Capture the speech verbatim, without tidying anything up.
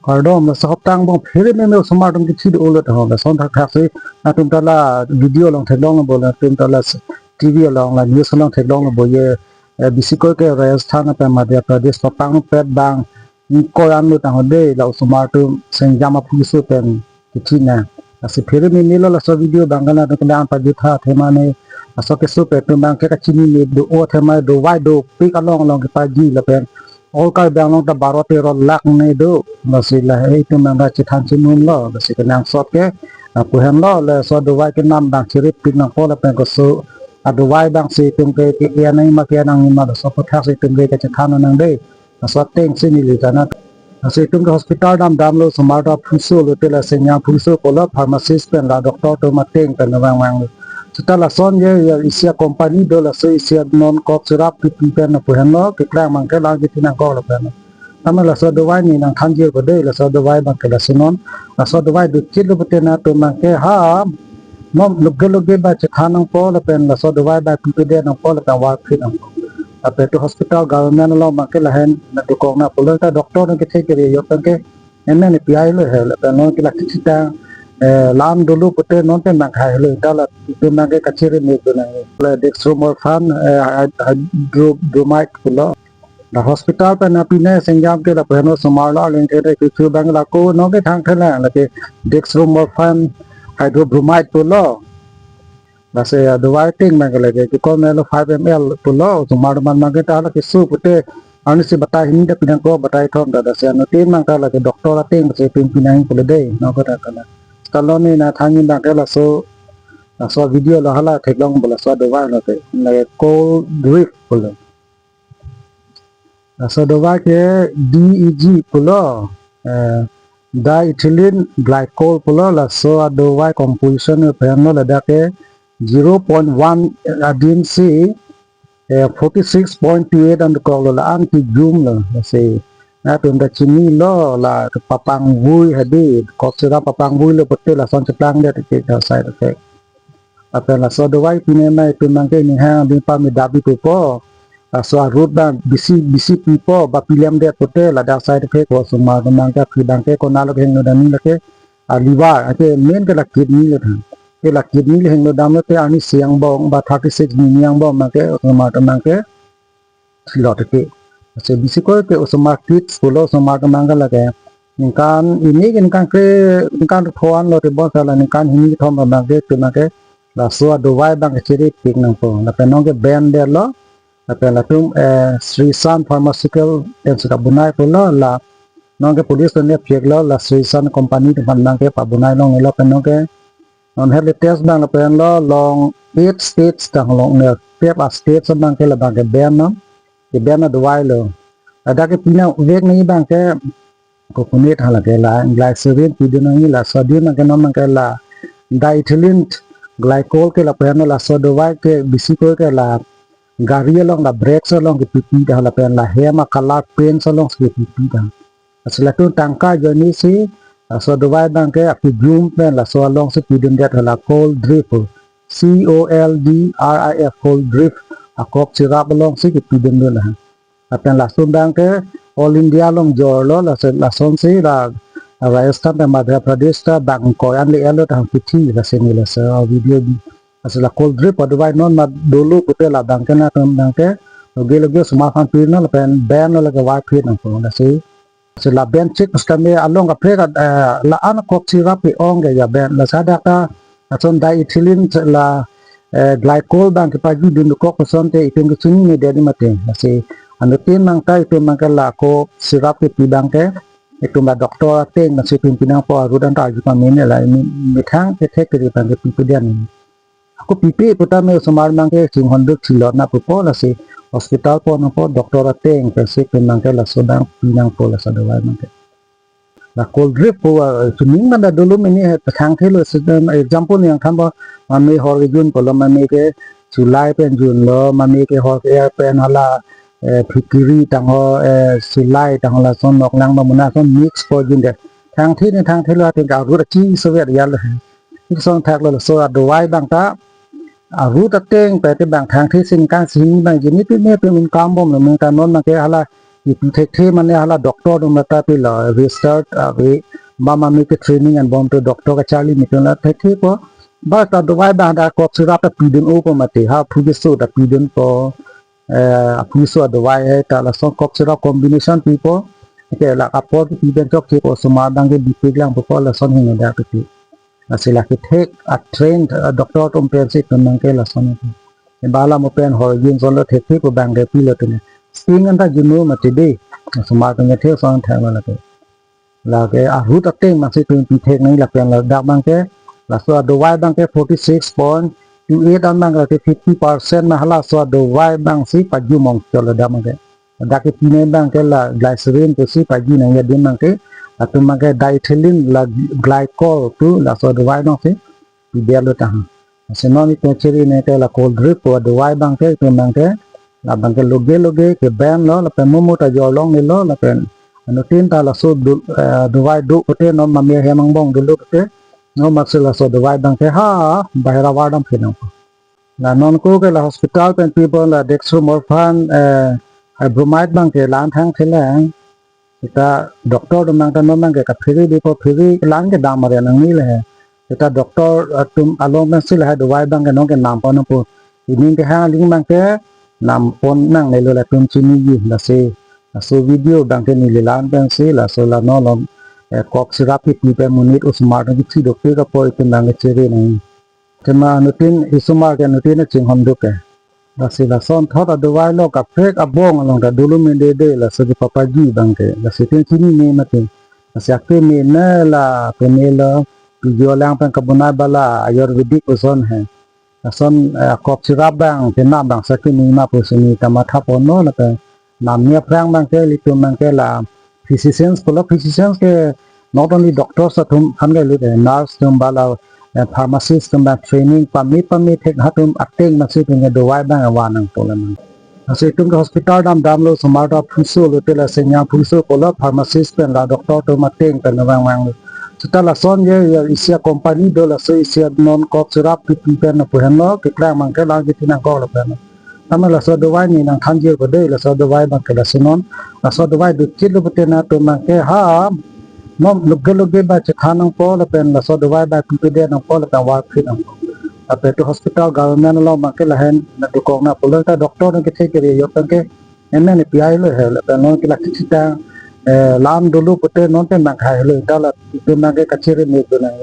Kardom, laso hopta angbong phere meme osomar atum kithi do-o lo tahon, lason thakthak si atum ta la video along theklonglo bo, atum ta la TV along, la news along theklonglo bo, ye eh, bisi koi ke Rajasthan pen Madhya Pradesh papangpet bang ingkoi an lo tahon de, la osomar atum Sengjam aphuso pen kithi nang. Lasi phere meme lo laso video abang ke nangtum kelang pajutha athema ne, laso keso pen atum abang ke kachinine do-o athema dovai dopik along along kepaji lapen all Karbi Anglong ta baro tero lakh ne do. Lasi lahei atum abang ta chethan chinun lo, lasi kenangsot ke lapu henlo, laso dovai kenam abang cheripik nangpo lapen koso adovai abang si atum ke ke-en nangji ma ke-en nangji ma, laso aphuthak si atum ke kachethan nang de. Laso ateng si neli jana. Lasi itum ke hospital damdamlo, osomar ta aphuso lo, te la Sengjam aphuso pulo, pharmacist pen la doctor atum ateng pen vangvanglo. Seta lason ye, ye isi acompany do, laso isi non cough syrup pipi pen lapu henlo, keklang abang ke lang kithi nangkok lapen. Tame laso dovai ne nangthan jirpo de, laso dovai abang ke lasi non. Laso dovai do chit lo pute nangtum abang ke ha nom loge loge ba chethan nangpo lapen laso dovai ba pipedet nangpo lapen warphit nangpo. Lapen itum hospital government along abang ke lahen nangdukok nang pulo, ta doctor nangkethe kere yo abang ke M N A P I lo he, lapen non ke la kithi ta, eh, lam dolo pute non pen nangkhai lo, ta la itum abang ke kachere me do nang. La dextromorphan, eh, hyd-, hydrobromide pulo. La hospital pen apine Sengjam ke lapu henlo osomar lo aling ke de kithi abang la ko non ke thangthe lang, lake dextromorphan hydrobromide pulo. Lasi adovai ateng abang ke lake kikon melo five M L pulo, osomar atum abang ke ta la keso pute arnisi batai hini ta pi nangkok, batai thom ta, lasi anuttin abang ta lake doctor ateng si pin pi nang pulo de, non ke ta kala. Kaloni nangthan abang ke laso, laso video lo hala theklong bo laso adovai lo ke, lake Cold Drip pulo. Laso dovai ke D E G pulo, eh, diethylene glycol pulo, laso adovai composition pen lo ladak ke zero point one adim si, eh, forty six point two eight an dokok lo, la-an kijum lo, lasi nangtum ta chinilo, la papangvui hadi, cough syrup papangvui lo pute lason cheplangdet ke ta side effect. Lapen laso dovai pine ma itum abang ke ninghang ding pame dabi pupo. Laso arut abang bisi bisi pipo, ba pilemdet pute ladak side effect, osomar atum abang ke aphi abang ke konat lo hingno dam nang lake, ah, liver, ake main ke la kidney lo tha. Ke la kidney lo hingno damlo te arnisi angbong ba thirty six ni angbong abang ke osomar atum abang ke thilot ke. Lasi bisi koi ke osomar kids pulo, osomar atum abang ke lake ningkan hini ke ningkan kre, ningkan thom an lo te bon sala ningkan hini thom abang ke itum abang ke laso adovai abang ke cheripik nangpo. Lapen non ke ban detlo. Lapen latum, eh, Sri San Pharmaceutical pen si kabonai pulo, la non ke police pen ne piak lo, la Sri San company atum abang ke pabonai longle, lapen non ke non he latest abang lapen lo along eight states tang along ne pep a states abang ke labang ke ban non, ke ban adovai lo. Ladak ke pina vek nangji abang ke coconut hala ke la glycerin pidun nangji, la sodium abang ke non abang ke la diethylene glycol ke lapen lo, laso dovai ke bisi koi ke la gari along, la brakes along ke pipi ta lapen la hem a color paints along si pipi ta. Lasi latum tangka ajoine si laso dovai abang ke akijum pen laso along si pidundet, hala Cold Drip, C O L D R I F, Cold Drip, a cough syrup along si kipidun dun ha. Lapen lason abang ke all India along jorlo, laso lason si la Rajasthan pen Madhya Pradesh ta bang ingkoi an le-et lo tahon kithi, lasi ne laso video di. Lasi la Cold Drip adovai non ma dolo pute labang ke nangtum abang ke loge loge osomar aphan pi non lapen ban lo lake warphit nangpo, lasi. Lasi la ban chik puskame along kaprek, eh, la-an cough syrup ke-ong ke ya ban. Lasi hadak ta lason diethylene la, eh, glycol abang kepajudun dokok puson te itum ke chinine det mati. Lasi anuttin abang ta itum abang ke la cough syrup kepi abang ke itum la doctor ateng lasi itum pi nangpo, arut an ta arju pameme, la ini methang kethek kiri abang ke pipedet. Ako pipe putame osomar abang ke chinghon duk thilot nang pupo, lasi hospital pon nangpo, doctor ateng pensi itum abang ke laso abang pi nangpo, laso dovai abang ke. La Cold Drip pu, ah, chuning manda dolo mini he thangthelo, example nangthanpo, mame hor kejun pulo, mame ke sulai pen junlo, mame ke hor ke pen hala, eh, phikiri tangho, eh, sulai tangho, lason noklang ba muna son mix po jundet. Thangthe ne thangthelo, ating ka arut achi soviet ya lo he. Ipson thaklo, laso adovai abang ta arut ateng pete abang thangthe si ningkan si hini abang jini pi ne pi income bom lo, mung ta non abang ke hala Ipi thekthe mane hala doctor atum ta pilo research ave, ba mami ke training angbong to doctor kacharli meeting la thekthe po. Ba ta dawai abang ta cough syrup ta pidun-o po mati, ha phu keso ta pidun po. Eh, aphu keso adawai hai ta lason cough syrup combination pipo. Ke la apor ke pipen chokche po, osomar abang ke bipik lang po, lason hingno da pipi. Lasi la kethek a trained, eh, doctor atum pensi itum abang ke lason. Bala mo pen hor yin son lo thekthe po abang ke pilo tene. Sting anta junu mati de. Osomar atum ke thek son thek lo lake. Lake ahut ateng masi itum pi thek nang lapen ladak abang ke. Laso adawai abang ke forty six point two eight an abang ke fifty percent ma halaso adawai abang si pajumong chot ladak abang ke. Dak ke pinai abang ke la glycerin pusi paji nangji adim abang ke, latum abang ke diethylene la glycol pu laso adawai abang si pidetlo taha. Lasi non itum chere ne ke la cold drip pu adawai abang ke itum abang ke, la abang ke loge loge ke ban lo, lapen mo mo ta jorlongle lo, lapen anuttin ta laso du-, eh, dawai do pute non mami ahem angbong dolo pute, non masi laso dawai abang ke ha bahera wardam phenang. La non ko ke la hospital pen pipo la dextromorphan, eh, bromide abang ke la-an thangthelang. Seta doctor atum abang ta non abang ke kaphere di po, phere lang ke dam are nangne le he. Seta doctor atum along pensi lahai dawai abang ke non ke nam pon po. Ining kehang aling abang ke nam pon nangne lo, latum chiniji lasi. Laso video abang ke neli la-an pensi laso la non lo, eh, cough syrup kepi pen monit osomar atum kethi dokte kapo itum abang ke chere nang. Tema anuttin isomar ke anuttin chinghon duk ke. Lasi lason thot adawai lo kaprek abong along ta dolo mede de, laso di papaji abang ke. Lasi tin chinine mati. Lasi akeme ne la peme lo, pijo lang pen kabonai bala Ayurvedic oson he. Lason, eh, cough syrup abang ke nam abang sa keme ma pusi ne ta matha ponlo lapen. Namni aphrang abang ke ilitum abang ke la physicians pulo, physicians ke not only doctors atum aphan ke lit, eh, nurse atum bala, eh, pharmacist atum abang training pame pame thek hatum ateng masi itum ke dawai abang awan nang pulo nang. Lasi itum ke hospital dam damlo, osomar ta phuso lote la senya phuso pulo, pharmacist pen la doctor atum ateng pen vang vanglo. Seta lason je, ya isi a company do, laso isi a non cough syrup pipi pen lapu henlo, keklang abang ke lang kiti nangkok lapen. Tame laso dawai ne nangthanji ko de, laso dawai abang ke lasi non. Laso dawai do chit lo pute na itum abang ke ha, non loge loge ba chethan nangpo lapen laso dawai ba pipedet nangpo lapen war phit nangpo. Lapen itum hospital government along abang ke lahen na dokok na pulo ta doctor nang kethe kere yo abang ke M N A P I lo he lapen non ke la kichita, eh, lam dolo pute non pen nang khai lo ta la itum abang ke kachere me do nang.